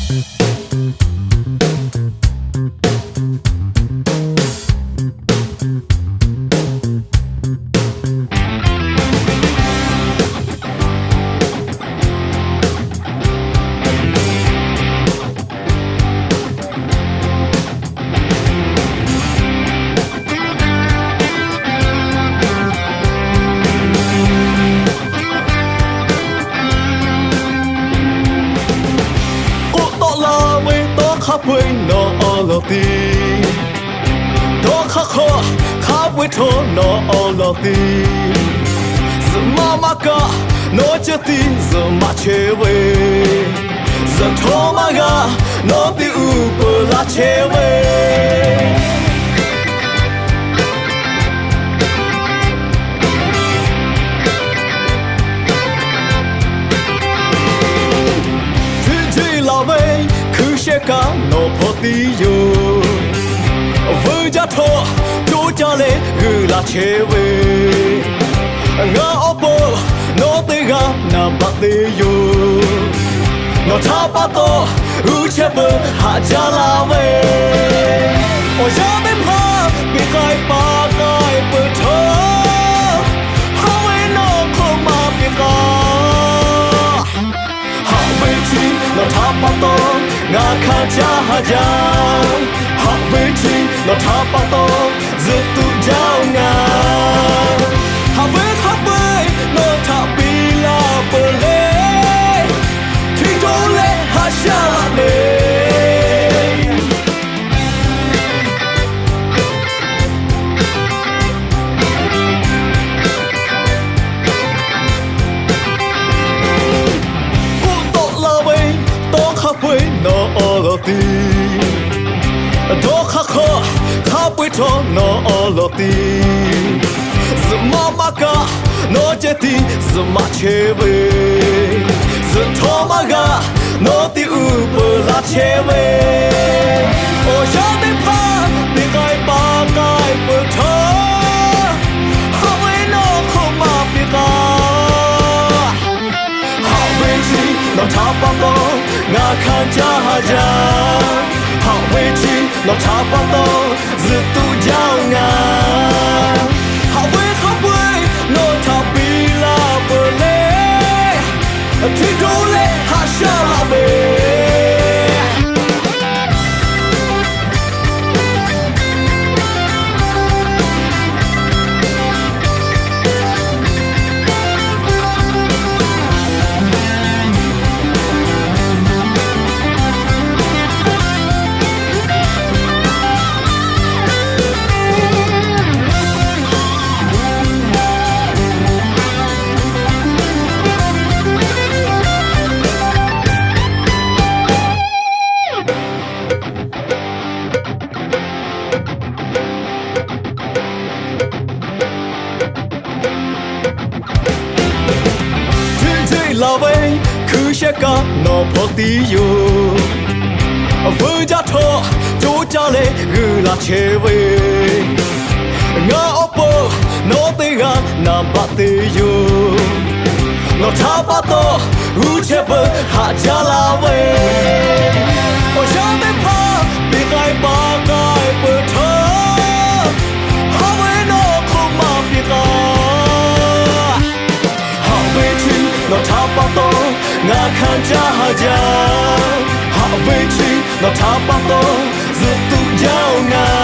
K'oˆ tawˆ la ve, tawˇ hk'a peu-eˬ nawˬ awˬ lawn tiˉ, dawˇ hk'aˇ hk'aw hk'a peu-eˬ htawˇ nawˬ awˬ lawn tiˉ, zuhꞈ maˇ maˇ kaꞈ nawˬ ceh tiˉ zuhꞈ maˇ chehˇ ve, zuhꞈ htawˇ maˇ g'a nawˬ teˇ uˉ peunˍ laˇ chehˇ ve. Htiꞈ jeˬ laˬ ve, hkui shehˆ kaꞈ nawˬ hpawˇ tiˉ yoˬ. Veuˇ jaˇ htawˇ coˇ caˇ leh g'uiˬ laˇ chehˇ ve, ngaˬ awˬ peuˬ nawˬ teˇ g'aˇ naˍ baꞈ te yoˬ. Nawˬ htaꞈ pa taw g'uˇ chehˇ peuˬ haꞈ jaˇ laˇ ve, awˬ yanˇ teˇ hpaˍ piˇ k'ai pa k'ai peuˬ htawˇ, haꞈ ve nawˬ hk'oˆ maˇ piˇ k'ai. Haꞈ ve chi nawˬ htaꞈ pa taw ngaˬ hkanˍ caˇ haˍ jaˇ. Haꞈ ve chi nawˬ htaꞈ pa taw zuhꞈ tuˬ jaˇ-oˬ ngaˬ. Haꞈ ve hk'a peu-eˬ nawˬ htaꞈ piˇ laˇ peuˬ le, hti to leh haꞈ shaˉ laˇ ve. K'oˆ tawˆ la ve, tawˇ hk'a peu-eˬ nawˬ awˬ lawn tiˉ, dawˇ hk'aˇ hk'aw hk'a peu-eˬ htawˇ nawˬ awˬ lawn tiˉ, zuhꞈ maˇ maˇ kaꞈ nawˬ ceh tiˉ zuhꞈ maˇ chehˇ ve, zuhꞈ htawˇ maˇ g'a nawˬ teˇ uˉ peunˍ laˇ chehˇ ve. Awˬ yanˇ teˇ hpaˍ piˇ k'ai pa k'ai peuˬ htawˇ, haꞈ ve nawˬ hk'oˆ maˇ piˇ k'ai. Haꞈ ve chi nawˬ htaꞈ pa taw ngaˬ hkanˍ caˇ haˍ jaˇ. Haꞈ ve chi nawˬ htaꞈ pa taw zuhꞈ tuˬ jaˇ-oˬ ngaˬ. Haꞈ ve hk'a peu-eˬ nawˬ htaꞈ piˇ laˇ peuˬ le, hti to leh haꞈ shaˉ laˇ ve. Htiꞈ jeˬ laˬ ve, hkui shehˆ kaꞈ nawˬ hpawˇ tiˉ yoˬ. Veuˇ jaˇ htawˇ coˇ caˇ leh g'uiˬ laˇ chehˇ ve, ngaˬ awˬ peuˬ nawˬ teˇ g'aˇ naˍ baꞈ te yoˬ. Nawˬ htaꞈ pa taw g'uˇ chehˇ peuˬ haꞈ jaˇ laˇ ve, awˬ yanˇ teˇ hpaˍ piˇ k'ai pa k'ai peuˬ htawˇ, haꞈ ve nawˬ hk'oˆ maˇ piˇ k'ai. Haꞈ ve chi nawˬ htaꞈ pa taw ngaˬ hkanˍ caˇ haˍ jaˇ. Haꞈ ve chi nawˬ htaꞈ pa taw zuhꞈ tuˬ jaˇ-oˬ ngaˬ.